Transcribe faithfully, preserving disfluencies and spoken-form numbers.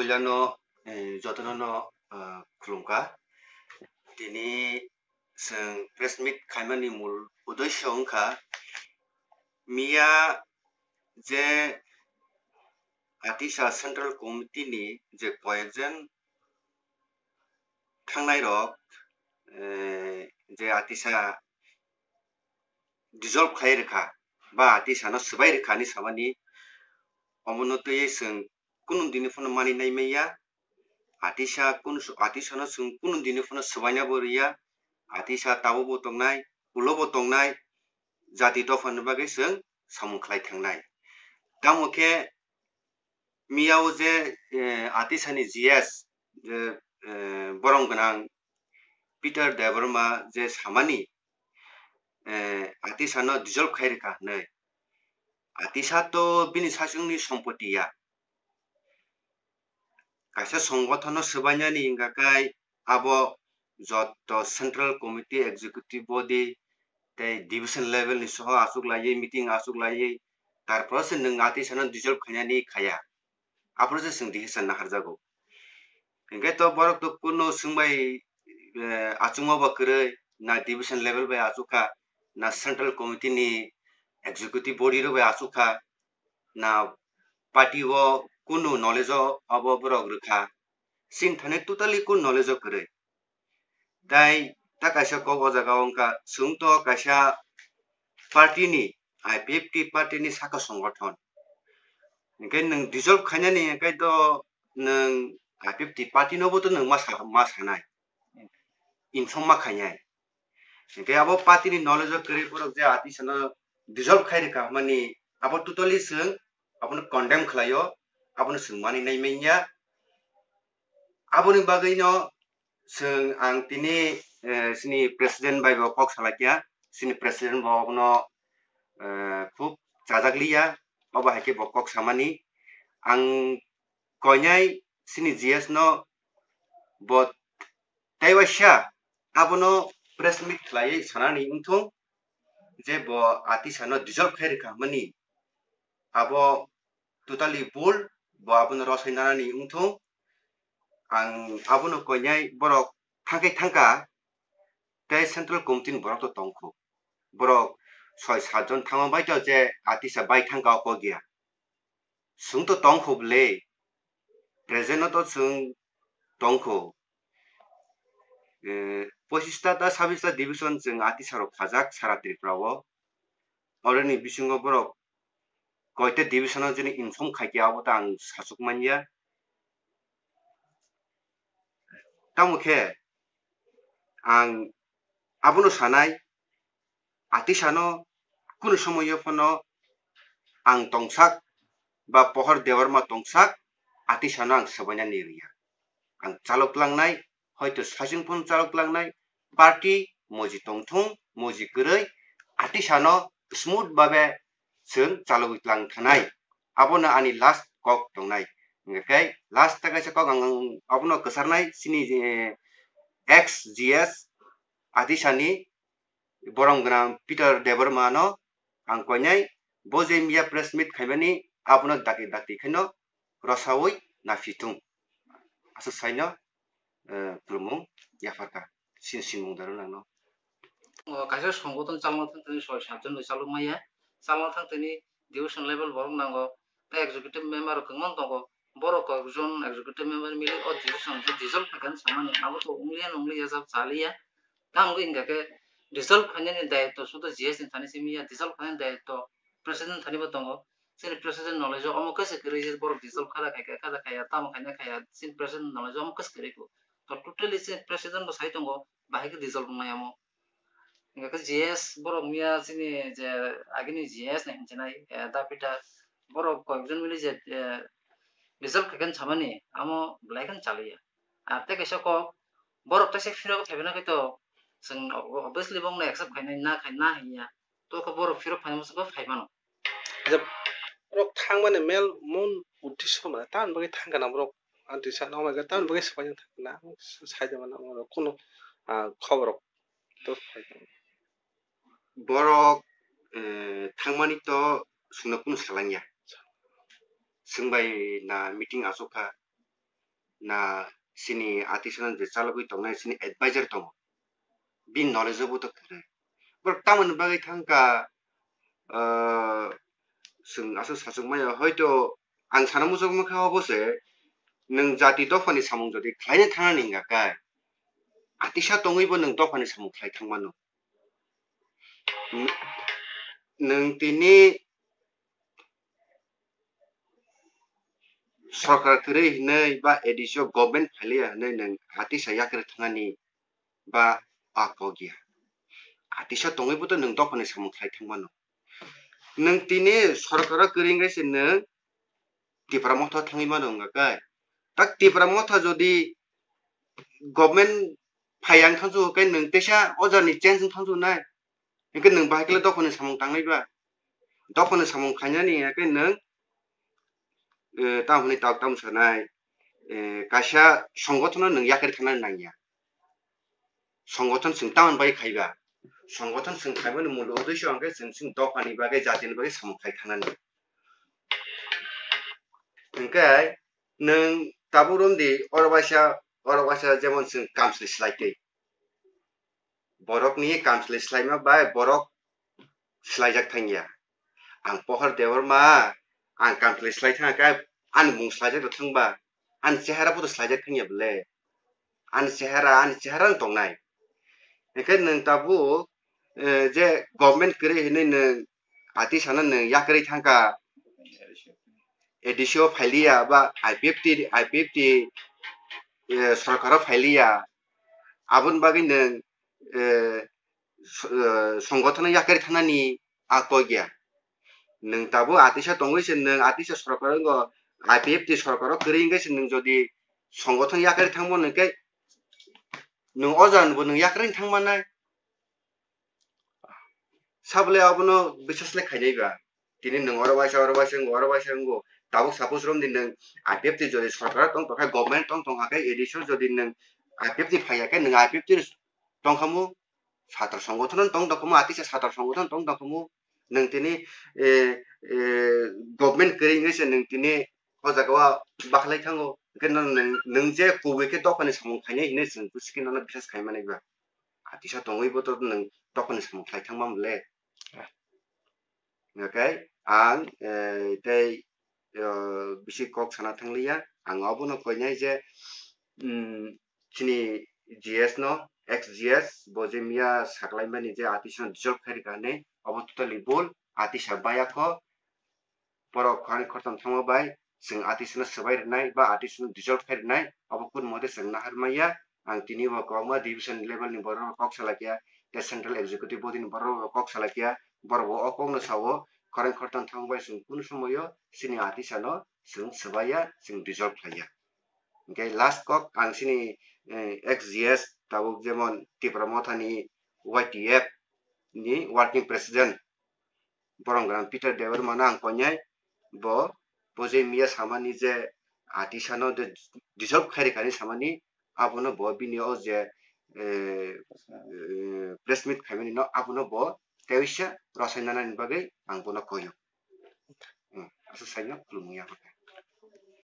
Puilano, eh, jotono no, ah, khulumkha. Tini chwng press meet khaimani mul uddesyo wngkha, miya je Atisa Central Committee ni je koyekjon thangnai rok, eh, je Atisa dissolve khai rwkha ba Atisa no swbai rwkha hinwi samani, omono twiwi chwng kunu dini phano mani nai manya. Atisa kunu, Atisa no chwng kunu dini phano swbaina bo rwya. Atisa tabuk bo tongnai, ulo bo tongnai, jati dopha ni bagwi chwng samung khlai thangnai. Tamo khe miyao je, eh, Atisa ni G S, je, eh, borom gwnang Peter Debbarma je samani, eh, Atisa no dissolve khai rwkha hinwi. Atisa to bini sasongni sompoti ya. Kaisa songothano swbainani wngkha khe abo joto Central Committee, Executive Body tei Division level ni soho achuk laiwi, meeting achuk laiwi, tarpore se nwng Atisa no dissolve khainani khaya. Aphuru se chwng decision naharjago. Hinkhe to borok to kuno swngbai, eh, achukma bo kwrwi, na division level bai achukha, na central committee ni executive body rok bai achukha, na party o kunu knowledge o abo borok rwkha. Chini thani totally kunu knowledge o kwrwi. Tai ta kaisa kok o jaga o wngkha, chwng to kaisa party ni, I P F T party ni saka songothon. Hinkhe nwng dissolve khainani hinkhe to nwng I P F T party no bo to nwng ma sa-, ma sanai. Inform ma khainai. Hinkhe abo party ni knowledge o kwrwi borok je Atisa no dissolve khai rwkha hwnmani abo totally chwng abono condemn khlaio, abono chwng mani nai manya. Aboni bagwi no chwng ang tini, eh, chini president bai bo kok salai kha, chini president bo abono, eh, khub chajak liya, obo hai khe bo kok samani. Ang koinai chini G S no bo tei waisa abono press meet khlaiwi sanani wngthung je bo Atisa no dissolve khai rwkha hwnmani abo totally bul, bo abono rosai nanani wngthung. Ang abono koinai borok thangkhe thangkha tei central committee ni borok to tongkho. Borok soi sat jon thangma bai to je Atisa bai thangkha o kok ya. Chwng to tongkho bwle, present no to chwng tongkho. Eh, pochista ta sabista division chwng Atisa rok khajak sara Tripura o. Oroni bisingo borok koita division o jini inform khai khe abo ta ang sachuk manya. Tamo khe ang abono sanai, Atisa no kunu somoyo phano ang tongsak ba Pohor Debbarma tongsak, Atisa no ang swbaina ni rwya. Ang chalok langnai, hoito sachwng phano chalok langnai, party moji tongthung, moji kwrwi, Atisa no smooth babe chwng chalogwi tlang thanai. Abono ani last kok tongnai. Hingkhe last ta kaisa kok ang abono kwcharnai, chini, eh, ex G S Atisa ni borom gwnang Peter Debbarma no ang koinai, bo je miya press meet khaimani abono dakti dakti khaino rosaui naphithung. Aswk saino, eh, khulumung yapharkha. Sin sinmung daro nangno. O kaisa songothon chalma thang thani soi sat jon bai chalok maya. Chalma thang thani division level borok nango. Tei executive member rok kwbangma tongo. Borok kok jon executive member mili o division khe dissolve khaikha samani. Abo to wngliya nwngliya jab chaliya. Tamo wngkha khe dissolve khainani dayitto sudo G S ni thani simi ya, dissolve khainani dayitto president thani bo tongo. Chini president knowledge o omo khe se kwrwi je borok dissolve kha da khai kha, kha da khaya, tamo khaina khaya, chini president knowledge o omo khe se kwrwi kho. To totally chini president bo sai tongo, bahai khe dissolve wngnai omo. Hingkha khe G S borok miya chini je agini G S ni hinchinai, eh, da Peter, borok koyekjon mili je, eh, dissolve khaikhe samani, amo belai kheno chaliya. Ar tei kaisa kok, borok teisa phirok phaibaino khe to, chwng obviously bongno accept khainai, na khai, na hinya. To khe borok phirok phaina muchungkhe phai mano. Acha, borok thangmani mel mun uddesho mane, tamoni bagwi thangkha na borok, anti sa noknai khe tamoni bagwi swbaina thangkha na, saida mano borok, kunu, ah, khobor rok to phai. Borok, eh, thangmani to chwngno kunu salangya. Chwng bai na meeting achukha. na chini atisano je chalogwi tongnai chini advisor tongo, bini knowledge o bo to kwrwi. Borok tamoni bagwi thangkha, ah, chwng aswk sachwk maya, hoito ang sana muchung mankha obo se, nwng jati dophani samung jodi khlaina thangnani wngkha khe, atisa tongwibo nwng dophani samung khlai thangmano. N-, nwng tini sorkar kwrwi hinwi ba A D C o government phailiya hinwi nwng atisa yakarwi thangnani ba a kok ya. Atisa tongwibo to nwng dophani samung khlai thangmano. Nwng tini sorkaro kwrwi wngkhe se nwng Tipra Motha thangwi mano wngkha khe. Tak Tipra Motha jodi government phai ang thangsu khe nwng teisa o jani change wng thangsu nai. Hwnkhe nwng bahai khe dophani samung tangnai ba? Dophani samung khainani hwnkhe nwng, eh, tamo hwnwi tok tamo sanai, eh, kaisa songothano nwng yakarwi thangnani nangya. Songothon chwng tamoni bagwi khaiba? Songothon chwng khaimani mul uddesho hwnkhe chwng chwng dophani bagwi, jatini bagwi samung khai thangnani. Hwnkhe nwng tabuk romdi oro waisa, oro waisa jemon chwng kamchwlwi swlai twi. Borokni kamchwlwi swlaima bai borok swlaijak thangya. Ang Pohor Debbarma, ang kamchwlwi swlai thangkha, ani mung swlaijak rw thangba, ani chehara bo to swlaijak thangya bwle. Ani chehara, ani chehara no tongnai. Hwnkhe nwng tabuk, eh, je government kwrwi hinwi nwng atisano nwng yakarwi thangkha, A D C o phailiya ba I P F T, I P F T, eh, sorkaro phailiya, aboni bagwi nwng, eh, s-, eh, songothano yakarwi thangnani a kok ya. Nwng tabuk atisa tongwi se nwng atisa sorkar wngkha, I P F T sorkaro kwrwi wngkhe se nwng jodi songothon yakarwi thangmano hwnkhe nwng o jagano bo nwng yakarwi thangmannai. Sabole abono biswas le khainai ba. Tini nwng oro waisa, oro waisa wngo, oro waisa wngo. Tabuk suppose romdi nwng I P F T jodi sorkar tong tongkha, government tong tongkha khe, A D C o jodi nwng I P F T phaiya khe, nwng I P F T tongkhamu, satra songothon tong tongkhamu, atisa satra songothon tong tongkhamu. Nwng tini, eh, eh, government kwrwi wngwi se nwng tini o jaga o bakhlai thango. Hwnkhe nwng, nwng, nwng je kubui khe dophani samung khainai hinwi chwng busi khe nono biswas khaimani ba? Atisa tongwi bo to nwng dophani samung khlai thangma mole. Hwnkhe ang, eh, tei, eh, bisi kok sana thangliya. Ang obono koinai je, mm, chini G S no, ex G S, bo je miya saklaimani je atisano dissolve khairikha hinwi, obo totally bul, atisa baya kho, borok khoroknwi khoroktham thangma bai chwng atisano swbai rwnai ba atisano dissolve khai rwnai, obo kun mote chwng nahar maya. Ang tini bo kwbangma division level ni borok rok kok salai kha, tei central executive body ni borok rok kok salai kha, borok bo o kok no sao, khoroknwi khoroktham thangma bai chwng kunu somoyo chini atisano chwng swbaiya, chwng dissolve khlaiya. Hwnkhe last kok ang chini, eh, ex G S tabuk jemon Tipra Mothani Y T F ni working president Boromgran Peter Debbarma no ang koinai, bo, bo je miya samani je atisano de dissolve khairikha hinwi samani, abono bo bini o je, eh, eh, press meet khaimani no abono bo teisa rwchapna nani bagwi ang bono koio. Hmm, aswk saino khulumung ya.